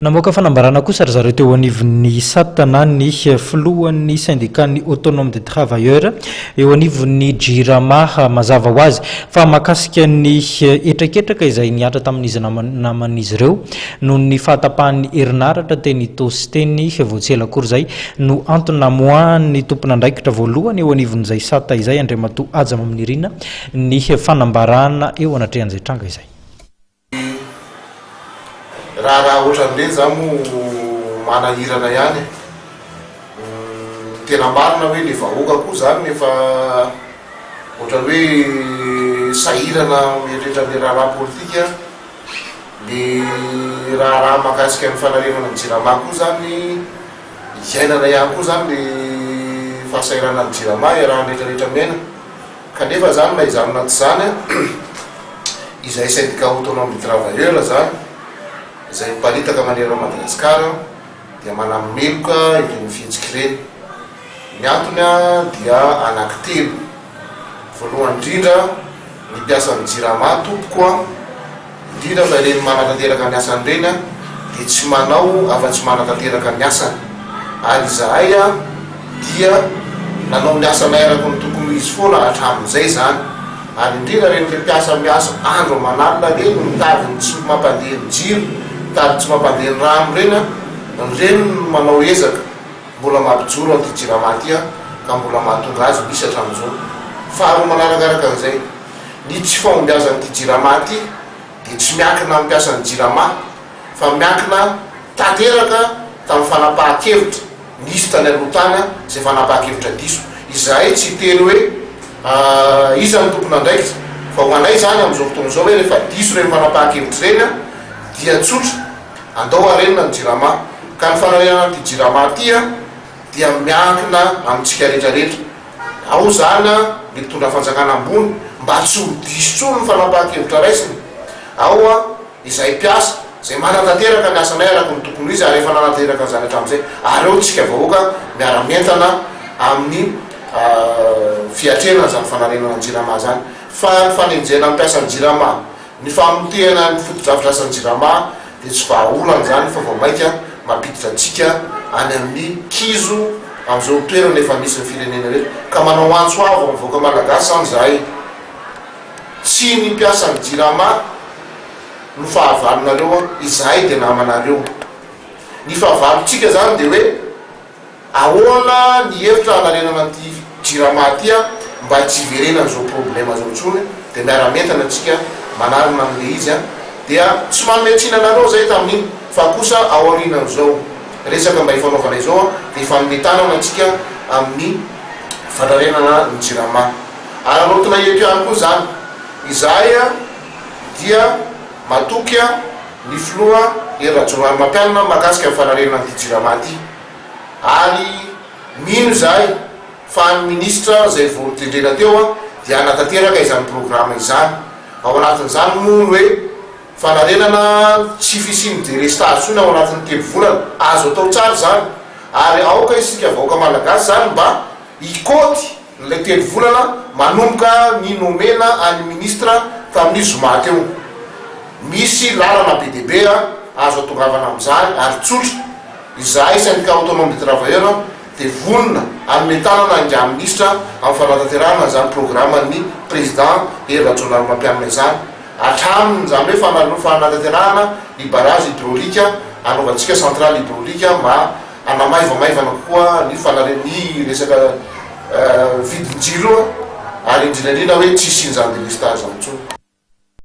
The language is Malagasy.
Namoaka fanambarana kosa ry zareo teo anivon'ny SAT na ny filohan'ny syndicat-n'ny autonome des travailleurs eo anivon'ny Jirama. Mazava ho azy fa mahakasika ny hetraketraka izay nihatra tamin'izy naman'izy ireo noho ny fahatapahan'ny herinaratra teny Itaosy teny vao tsy ela akory izay no antony namoahan'ny tompon'andraikitra voalohany eo anivon'izay SAT izay, Andriamatoa Haja Maminirina, ny fanambarana eo anatrehan'izay tranga izay. Raharaha ohatran'ireny zany moa manahirana ihany e. Ny tena marina hoe le vahoaka koa zany efa ohatran'ny hoe sahirana mieritreritra an'le raharaha politika, le raharaha mahakasika ny fanarenana ny jirama koa zany iainana ihany koa zany le fahasahiranan'ny jirama iarahan'ny rehetra rehetra miaina. Kanefa zany na izany na tsy izany an, izahay syndicat autonome des travailleurs zany, izay miparitaka manerana an'i Madagasikara dia manameloka ireny fihetsika ireny. Ny antony an dia anankitelo. Voalohany indrindra, ny mpiasan'ny Jirama tompoko an, indrindra fa ireny manatanteraka ny asany ireny dia tsy manao afa-tsy manatanteraka ny asany. Ary izahay dia nanao ny asanay araka ny tokony ho izy foana hatramin'izay izany. Ary indrindra ireny ilay mpiasa miasa andro aman'alina ireny mitady ny tsy mampandeha ny jiro, mitady tsy mampandeha ny rano ireny, ireny no manao ezaka mbola mampijoro an'ity jirama ity ka mbola mahatonga azy misy hatramin'izao. Faharoa manarakaraka an'izay. Ny tsy fahombiazan'ity Jirama ity dia tsy miankina amin'ny mpiasan'ny Jirama fa miankina tanteraka tamin'ny fanapahan-kevitra nisy tany aloha tany izay fanapahan-kevitra diso. Izahay tsy hiteny hoe iza no tompon'andraikitra fa ho anay izany amin'izao fotoana izao hoe rehefa diso ireny fanapahan-kevitra ireny dia tsotra, andao harenina ny Jirama. Ka ny fanarenana an'ity Jirama ity dia miankina amintsika rehetra rehetra. Ao izany ny mpitondra fanjakana ambony mba tsy ho diso intsony ny fanapahan-kevitra raisina. Ao izahay mpiasa izay manatanteraka ny asanay araka ny tokony ho izy ary efa nanatanteraka an'izany hatramin'izay. Ary ao tsika vahoaka miara-mientana amin'ny fiatrehana an'izany fanarenana ny Jirama izany. Fa ny fanenjehana ny mpiasan'ny Jirama Ny famotehana ny fotodrafitrasan'ny Jirama dia tsy vahaolana izany fa vao mainka mampiditra antsika any amin'ny kizo amin'izao toerana efa misy ny firenena ireto. Ka manao antso avo amin'ny vahoaka malagasy izany izahay, tsy ny mpiasan'ny Jirama no fahavalonareo an, izahay dia namanareo. Ny fahavalontsika izany dia hoe. Ahoana ny hevitra hanarenana an'ity jirama ity an, mba tsy hiverenan'izao problema zao intsony, dia miara-mientana tsika manarina an'le izy an, dia tsy manome tsiny anareo zay tamin'iny fa kosa aorianan'izao resaka mba ifanaovana izao an, dia hifanome tanana tsika amin'ny fanarenana ny jirama. Araraotina eto ihany koa izany, izahay an dia matoky an ny filoha Hery Rajaonarimampianina mahakasika ny fanarenana an'ity jirama ity. Ary mino izahay fa ny minisitra izay vao notendrena teo dia hanatanteraka izany programa izany. Ao anatin'izany moa ny hoe fanarenana tsy fisian'ny delestazy intsony ao anatin'ny telo volana. Azo atao tsara izany. Ary aoka isika vahoaka malagasy izany mba hikaoty ilay telo volana manomboka ny nomena an'ny minisitra tamin'ny zoma teo. Misy lalana be dia be azo atongavana amin'izany ary tsotra. Izahay Syndicat Autonome des Travailleurs dia vonona hanome tanana an'ingahy minisitra amin'ny fanatanterahana an'izany programan'ny Président Hery Rajaonarimampianina izany, hatramin'izany hoe fanatanterahana ny barrage hydraulique hanaovantsika centrale hydraulique mba hanamaivamaivana kokoa ny fanare ny resaka vidin-jiro ary indrindra indrindra hoe tsy hisian'izany délestage izany intsony.